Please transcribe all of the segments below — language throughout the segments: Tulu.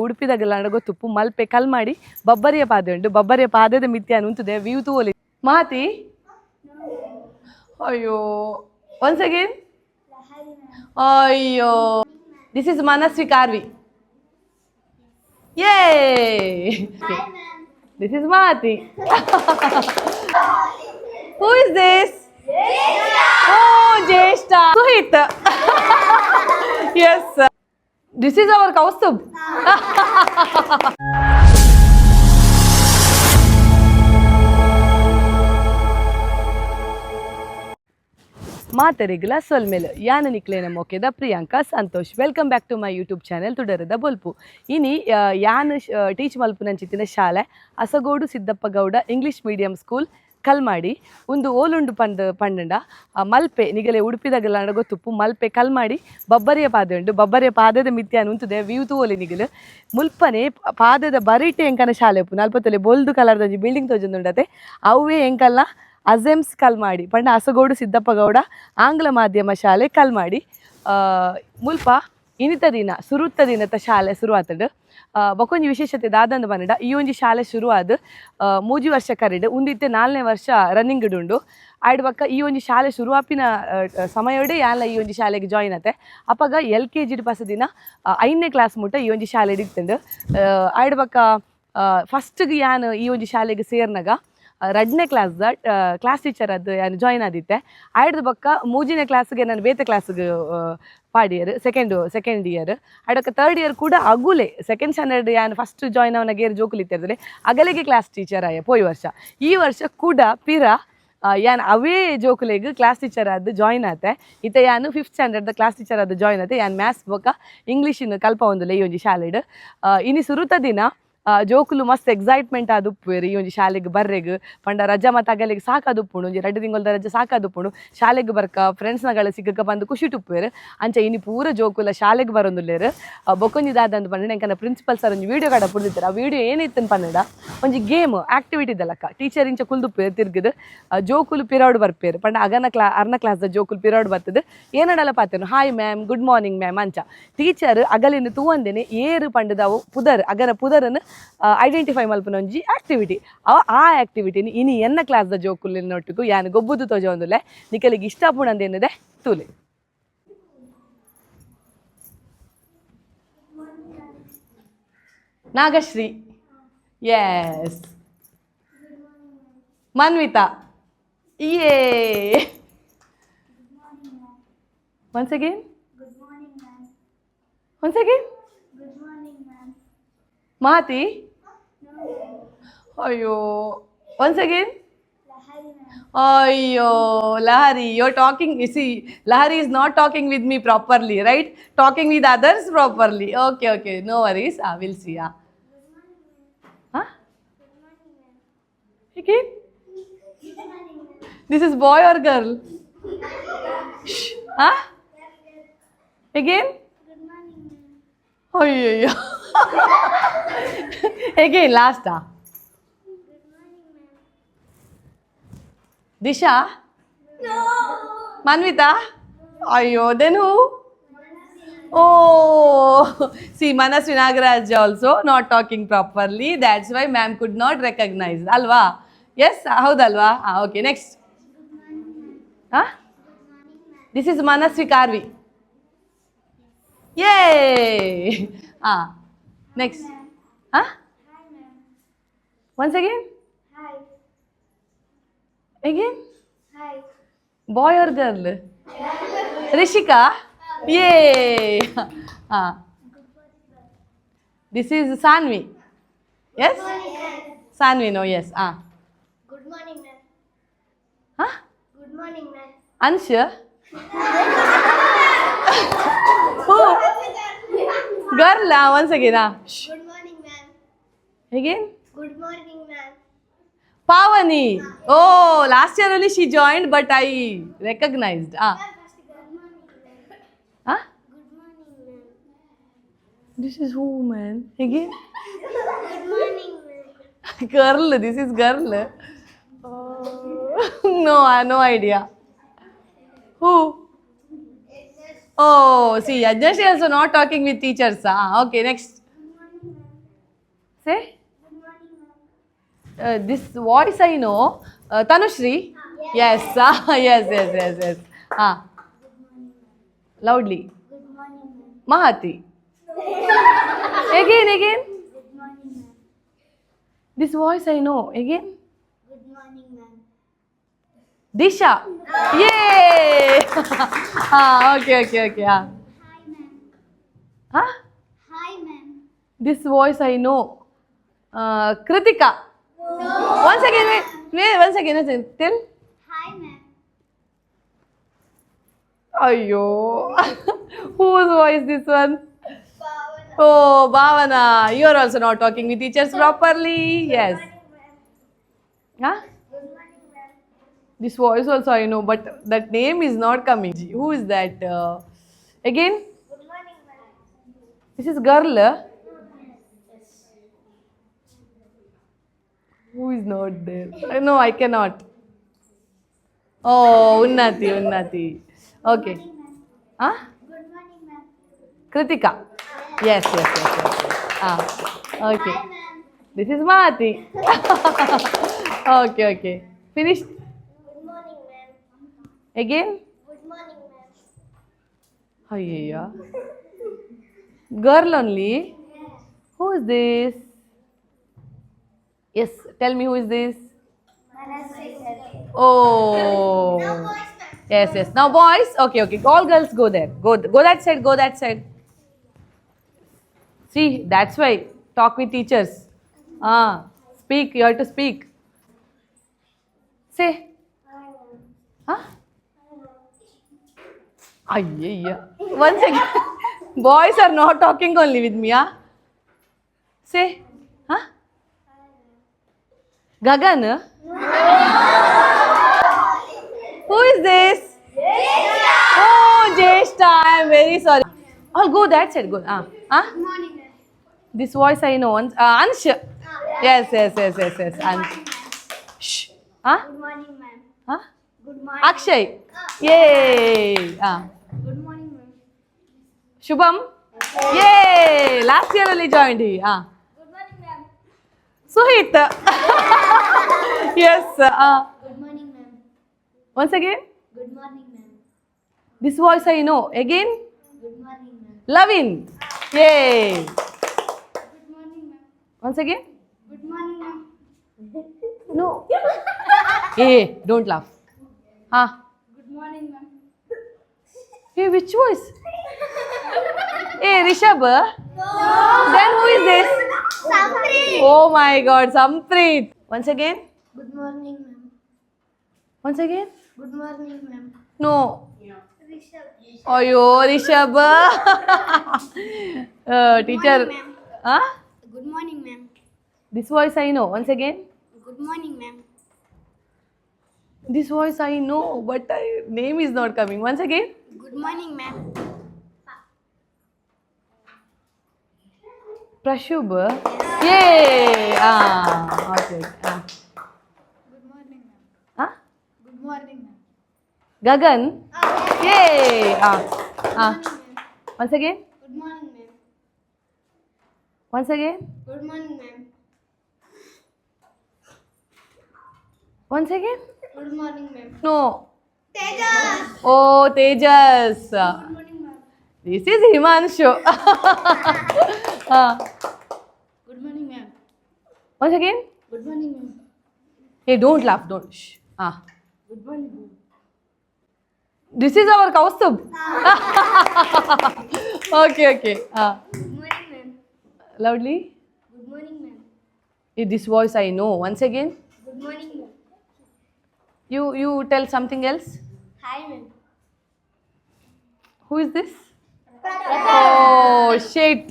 ಉಡುಪಿದಾಗಲ್ಲ ಗೊತ್ತುಪ್ಪು ಮಲ್ಪೆ ಕಲ್ಮಾಡಿ ಬಬ್ಬರಿಯ ಪಾದೆ ಉಂಟು. ಬಬ್ಬರಿಯ ಪಾದೆದ ಮಿತ್ಯಾನ್ ಉಂತುದೆ ವ್ಯೂ ತೂವೊಲಿ. ಮಾತಿ ಅಯ್ಯೋ, ಒನ್ಸ್ ಅಗೇನ್. ಅಯ್ಯೋ, this is Manasvi Karvi. ಯೇ, this is Mathi. Who is this? Oh, Jyeshtha. Suhith. Yes, this is our Kaustubh. ಮಾತರಿಗ್ಲ ಸೊಲ್ಮೆಲ್ ಯಾನ ನಿಕ್ಲೇನ ಮೊಕೆದ Priyanka Santosh. Welcome back to my YouTube channel ತುಡರದ ಬೊಲ್ಪು. ಇನಿ ಯಾನ್ ಟೀಚ್ ಮಲ್ಪುನಂಚಿತ್ತಿನ ಶಾಲೆ Asagodu Siddappa Gowda English medium school, Kalmadi. ಉಂದು ಓಲುಂಡು ಪಂದ್ ಪಂಡಂಡ ಮಲ್ಪೆ ನಿಗಲೆ ಉಡುಪಿದಾಗಲ ಗೊತ್ತುಪ್ಪು ಮಲ್ಪೆ ಕಲ್ಮಾಡಿ ಬಬ್ಬರಿಯ ಪಾದೆ ಉಂಡು. ಬಬ್ಬರಿಯ ಪಾದೆದ ಮಿತ್ಯಾನ್ ಉಂತುದೆ ವ್ಯೂ ತೂವೊಲಿ ನಿಗಲು. ಮುಲ್ಪನೆ ಪಾದೆದ ಬರಿಟೆ ಎಂಕನ ಶಾಲೆ ಉಪ್ಪು. ನಲ್ಪತ್ತೊಲೆ ಬೊಲ್ದು ಕಲರ್ದ ಒಂಜಿ ಬಿಲ್ಡಿಂಗ್ ತೋಜೊಂದುಂಡತೆ, ಅವೇ ಎಂಕಲ್ನ ಅಜೆಮ್ಸ್ ಕಲ್ಮಾಡಿ ಪಂಡ ಅಸಗೋಡು ಸಿದ್ದಪ್ಪ ಗೌಡ ಆಂಗ್ಲ ಮಾಧ್ಯಮ ಶಾಲೆ ಕಲ್ಮಾಡಿ. ಮುಲ್ಪ ಇನಿತ ದಿನ ಸುರುತ್ತ ದಿನತ ಶಾಲೆ ಶುರುವಾತಂಡು. ಬೊಕೊಂಜಿ ವಿಶೇಷತೆ ದಾದಂದು ಪಂಡ, ಈ ಒಂಜಿ ಶಾಲೆ ಶುರುವಾದ್ 3 ವರ್ಷ ಕರಿಡ್ ಉಂದಿತ್ತೆ 4ನೇ ವರ್ಷ ರನ್ನಿಂಗ್ ಉಂಡು. ಆಯ್ಡ್ ಬೊಕ್ಕ ಈ ಒಂಜಿ ಶಾಲೆ ಶುರುವಾಪಿನ ಸಮಯಡೆ ಯಾನ್ಲ ಈ ಒಂಜಿ ಶಾಲೆಗೆ ಜಾಯಿನ್ ಆತೆ. ಅಪಗ ಎಲ್.ಕೆ.ಜಿ ಪಸ ದಿನ 5ನೇ ಕ್ಲಾಸ್ ಮುಟ್ಟ ಈ ಒಂಜಿ ಶಾಲೆ ಇತ್ತುಂಡು. ಆಯ್ಡ್ ಬೊಕ್ಕ ಫಸ್ಟ್ಗೆ ಯಾನ್ ಈ ಒಂಜಿ ಶಾಲೆಗೆ ಸೇರ್ನಾಗ 2ನೇ ಕ್ಲಾಸ್ದ ಕ್ಲಾಸ್ ಟೀಚರ್ ಅದು ಯಾನ್ ಜಾಯಿನ್ ಆದಿತ್ತೆ. ಆಯ್ಡ್ದು ಬೊಕ್ಕ 3ನೇ ಕ್ಲಾಸ್ಗೆ ನಾನು ಬೇತೆ ಕ್ಲಾಸ್ಗೆ ಪಾಡಿಯರ್, ಸೆಕೆಂಡ್ ಸೆಕೆಂಡ್ ಇಯರ್. ಆಯ್ಡೊಕ್ಕ ಥರ್ಡ್ ಇಯರ್ ಕೂಡ ಅಗುಲೆ ಸೆಕೆಂಡ್ ಸ್ಟ್ಯಾಂಡರ್ಡ್ ಯಾನ್ ಫಸ್ಟ್ ಜಾಯಿನ್ ಅವನ ಗೇರ್ ಜೋಕುಲು ಇತ್ತಿರ್ತಾರೆ ಅಗಲಿಗೆ ಕ್ಲಾಸ್ ಟೀಚರ್ ಆಯ. ಪೋಯಿ ವರ್ಷ ಈ ವರ್ಷ ಕೂಡ ಪಿರ ಯಾನ್ ಅವೇ ಜೋಕುಲೆಗ್ ಕ್ಲಾಸ್ ಟೀಚರ್ ಆದ್ ಜಾಯಿನ್ ಆತೆ. ಇತ್ತೆ ಯಾನ್ ಫಿಫ್ತ್ ಸ್ಟ್ಯಾಂಡರ್ಡ್ ಕ್ಲಾಸ್ ಟೀಚರ್ ಆದ್ ಜಾಯಿನ್ ಆತೆ. ಯಾನ್ ಮ್ಯಾಥ್ಸ್ ಬೊಕ್ಕ ಇಂಗ್ಲೀಷಿನ ಕಲ್ಪವೊಂದುಲ್ಲೆ ಈ ಒಂಜಿ ಶಾಲೆಡ್. ಇನಿ ಸುರುತ ದಿನ. ಜೋಕುಲು ಮಸ್ತ್ ಎಕ್ಸೈಟ್ಮೆಂಟ್ ಆದ್ ಉಪ್ಪುವೆರ್ ಈ ಒಂಜಿ ಶಾಲೆಗ್ ಬರ್ರೆಗ್. ಪಂಡ ರಜಾ ಮತ್ತ ಅಗಲಿಗೆ ಸಾಕಾದುಪ್ಪುಂಡು, ಒಂಜಿ 2 ತಿಂಗೊಲ್ದ ರಜೆ ಸಾಕಾದುಪ್ಪುಂಡು. ಶಾಲೆಗ್ ಬರ್ಕ ಫ್ರೆಂಡ್ಸ್ನಗಳ ಸಿಕ್ಕಕ್ಕ ಬಂದು ಖುಷಿಟ್ ಉಪ್ಪುವೆರ್. ಅಂಚ ಇನಿ ಪೂರ ಜೋಕುಲ ಶಾಲೆಗ್ ಬರೊಂದುಲ್ಲೆರ್. ಬೊಕೊಂಜಿ ದಾದಂದ್ ಪಂಡ, ಎಂಕನ ಪ್ರಿನ್ಸಿಪಲ್ ಸರ್ ಒಂಜಿ ವೀಡಿಯೋ ಕಡ ಪುಡ್ದಿತ್ತೆರ್. ಆ ವೀಡಿಯೋ ಏನಿತ್ತಂದ್ ಪಂಡ, ಒಂಜಿ ಗೇಮ್ ಆಕ್ಟಿವಿಟಿ ದಲಕ ಟೀಚರ್ ಇಂಚ ಕುಲ್ದುಪ್ಪುವೆರ್ ತಿರ್ಗುದು, ಜೋಕುಲು ಪಿರೌಡ್ ಬರ್ಪೇರು. ಪಂಡ ಅಗನ ಕ್ಲಾ ಅರ್ನ ಕ್ಲಾಸ್ದ ಜೋಕುಲು ಪಿರೌಡ್ ಬರ್ತದೆ ಏನಡಲ ಪಾತೆನು, "Hi ma'am, good morning ma'am" ಅಂಚ. ಟೀಚರ್ ಅಗಲಿನ ತೂವಂದೇನೆ ಏರು ಪಂಡದ ಅವು ಪುದರ್, ಅಗನ ಪುದರನ್ನು ಐಡೆಂಟಿಫೈ ಮಲ್ಪುನ ಒಂಜಿ ಆಕ್ಟಿವಿಟಿ. ಅವ ಆ ಆಕ್ಟಿವಿಟಿని ಇನಿ ಎನ್ನ ಕ್ಲಾಸ್ದ ಜೋಕುಲಿನೊಟ್ಟಿಗೂ ಯಾನ್ ಗೊಬ್ಬುದು ತೋಜೊಂದುಲ್ಲೆ. ನಿಕಲಿಗೆ ಇಷ್ಟ ಆಪುಂಡಂದೇನಿದೆ ತೂಲೆ. ನಾಗಶ್ರೀ, ಎಸ್. ಮನ್ವಿತಾ, ಯೇ. Once again. Good morning, ma'am. Once again. Good morning, ma'am. Mathi. No. ಅಯ್ಯೋ, ಒನ್ಸ್ ಅಗೇನ್. Lahari, ma'am. ಅಯ್ಯೋ, Lahari, you talking. See, Lahari is not talking with me properly, right? Talking with others properly. Okay, no worries. I will see. Ah, ಹಾಂ. Good morning, ma'am. Again. Good morning, ma'am. This is boy or girl? ಹಾಂ, again. Good morning, ma'am. ಅಯ್ಯಯ್ಯೋ, again ಲಾಸ್ಟಾ. Good morning, ma'am. Disha. No. Manvita. ಅಯ್ಯೋ, then who? Oh, see, Manasvi Nagaraj also not talking properly. That's why ma'am could not recognize. ಅಲ್ವಾ? ಎಸ್, ಹೌದಲ್ವಾ? ಹಾಂ, ಓಕೆ, ನೆಕ್ಸ್ಟ್. ಹಾಂ, this is Manasvi Karvi. ಯೇ, ಹಾಂ, ನೆಕ್ಸ್ಟ್. ಹಾಂ. Hi, ma'am. Once again. Hi. Again. Hi. Boy or girl? Rishika, ಯೇ. ಹಾಂ, this is Saanvi. Yes, Saanvi. No, yes, ಹಾಂ. Good morning, ma'am. ಹಾಂ. Good morning, ma'am. Ansh. Who? Girl. Once again. Good morning, ma'am. Again. Good morning, ma'am. Pavani. Oh, last year only she joined, but I recognized. Ah. Good morning, ma'am. Huh? Good morning, ma'am. This is who, man? Again? Good morning, ma'am. Girl, this is girl. Oh, no, I have no idea. Who? Oh, see, Yajnashi also not talking with teachers. Ah, okay, next. Say. Good morning, ma'am. This voice I know. Tanushree. Yes, yes, yes, yes, yes. ಹಾಂ, loudly. Good morning, ma'am. Mahathi. Again, again. Good morning, ma'am. This voice I know. Again. Good morning, ma'am. Disha. ಯೇ. ಹಾಂ, ಓಕೆ ಓಕೆ ಓಕೆ. ಹಾಂ. Hi, ma'am. ಹಾಂ. Hi, ma'am. This voice I know. Krithika. Once again, once again, tell. Hi, ma'am. ಅಯ್ಯೋ, whose voice this one? Oh, Bhavana, you are also not talking with teachers properly. Yes. Huh? Good morning, ma'am. This voice also I know, but that name is not coming. Who is that? Again? Good morning, ma'am. This is girl. Who is not there? No, I cannot. Oh, Unnati, Unnati. Okay. Huh? Good morning, ma'am. Kritika. Yes. Ah, okay. Hi, ma'am. This is Mahati. Okay. Finished? Good morning, ma'am. Again? Good morning, ma'am. ಅಯ್ಯಯ್ಯ. Girl only? Who is this? Yes, tell me, who is this? Oh. Yes. Now boys, okay. All girls go there. Go that side, go that side. See, that's why talk with teachers. Ah, speak, you have to speak. Say. Huh? ಅಯ್ಯಯ್ಯ. Once again. Boys are not talking only with me, huh? Say. Huh? Gagan? Who is this? Oh, Jeshta. I am very sorry. I'll go that side. Go. Ah. Ah? Good morning, ma'am. This voice I know. Ansh. Yes. Ansh. Shh. Huh? Good morning, ma'am. Huh? Good morning. Akshay. Yay. Ah. Good morning, ma'am. Shubham. Yay. Last year only joined he. Ah. Good morning, ma'am. Suhit. Yes. Good morning, ma'am. Once again. Good morning, ma'am. This voice I know. Again. Good morning, ma'am. Lavin. Yay. Good morning, ma'am. Once again. Good morning, ma'am. No. Hey, don't laugh. Ah. Good morning, ma'am. Hey, which voice? Hey, Rishabh. Then who is this? Sampreet. Oh my God, Sampreet. Once again. Good morning, ma'am. Once again. Good morning, ma'am. No. Rishabh. ಅಯ್ಯೋ, Rishab. Teacher. Ma'am. Huh? Good morning, ma'am. This voice I know. Once again. Good morning, ma'am. This voice I know, but name is not coming. Once again. Good morning, ma'am. Prashubh. Yay. Ah, okay. Ah. Good morning, ma'am. Huh? Good morning, ma'am. Gagan. Yay. Ah. Ah. Once again. Good morning, ma'am. Once again. Good morning, ma'am. Once again. Good morning, ma'am. No. Tejas. Oh, Tejas. Good morning, ma'am. This is Himanshu. Ah. Good morning, ma'am. Once again. Good morning, ma'am. Hey, don't laugh. Don't. Shh. Ah. Good morning, ma'am. This is our Kaustubh. Okay. Ah. Good morning, ma'am. Loudly. Good morning, ma'am. Hey, this voice I know. Once again. Good morning, ma'am. You tell something else. Hi, ma'am. Who is this? Oh, shit.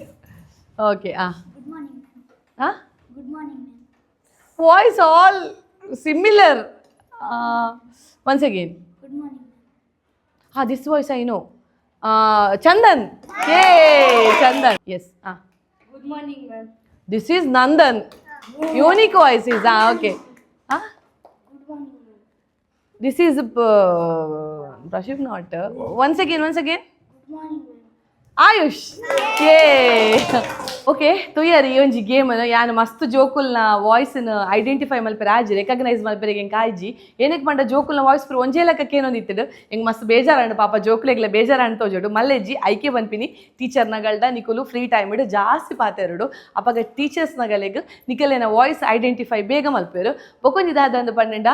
Okay. Ah. Good morning, ma'am. Huh? Good morning, ma'am. Voice all similar. Once again. Good morning, ma'am. Ah, this voice I know. Chandan. Yay, Chandan. Yes. Ah. Good morning, ma'am. This is Nandan. Unique voice is. Ah, okay. Ah. Good morning, ma'am. This is Prashiv not. Once again, once again. Good morning, ma'am. AYUSH. ಏ, ಓಕೆ, ತುಯ್ಯರ್ ಈ ಒಂಜಿ ಗೇಮ್. ಯಾನ್ ಮಸ್ತ್ ಜೋಕುಲ್ನ ವಾಯ್ಸ್ನ ಐಡೆಂಟಿಫೈ ಮಲ್ಪೆರೆ ಆಜಿ, ರೆಕಗ್ನೈಸ್ ಮಲ್ಪೆರೆ ಎಂಕ್ ಆಯ್ಜಿ. ಏನಕ್ಕೆ ಪಂಡ ಜೋಕುಲ್ನ ವಾಯ್ಸ್ ಪೂರ ಒಂಜೇ ಲೆಕ್ಕಕ್ಕೆ ಏನೊಂದಿತ್ತುಡು. ಎಂಕ್ ಮಸ್ತ್ ಬೇಜಾರಾಂಡ್. ಪಾಪ ಜೋಕುಲೆಗ್ಲ ಬೇಜಾರಾಂಡ್ ತೋಜೋಡು. ಮಲ್ಲೆಜ್ಜಿ, ಐಕೆ ಪನ್ಪಿನಿ, ಟೀಚರ್ನಗಳ್ಡ ನಿಕುಲು ಫ್ರೀ ಟೈಮ್ ಇಡು ಜಾಸ್ತಿ ಪಾತೆರಡು. ಅಪಗ ಟೀಚರ್ಸ್ ನಗಲೆಗ್ ನಿಕಲೆನ ವಾಯ್ಸ್ ಐಡೆಂಟಿಫೈ ಬೇಗ ಮಲ್ಪೆರು. ಬೊಕೊಂಜಿ ದಾದ ಅಂದ್ ಪಂಡ,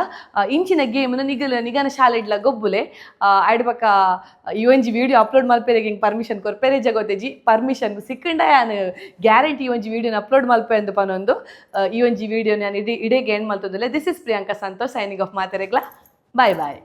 ಇಂಚಿನ ಗೇಮ್ನ ನಿಗಲ ನಿಗನ ಶಾಲೆ ಇಡ್ಲ ಗೊಬ್ಬುಲೆ. ಐಡ್ ಬೊಕ್ಕ ಈ ಒಂಜಿ ವಿಡಿಯೋ ಅಪ್ಲೋಡ್ ಮಲ್ಪೆರೆಗ್ ಎಂಕ್ ಪರ್ಮಿಷನ್ ಕೊರ್ಪೆರೆ ಜಗೋತೆಜಿ. ಪರ್ಮಿಷನ್ ಸಿಕ್ಕಂಡ ಯಾನ್ ಗ್ಯಾರಂಟಿ ಈ ಒಂಜಿ ವಿಡಿಯೋನ ಅಪ್ಲೋಡ್ ಮಲ್ಪೆ ಅಂದ್ ಪನೊಂದು ಈ ಒಂಜಿ ವಿಡಿಯೋ ನಾನು ಇಡೀ ಇಡೀ ಎಂಡ್ ಮಲ್ತೊಂದುಲ್ಲೆ. This is Priyanka Santosh signing off. ಮಾತೆರೆಗ್ಲ bye bye.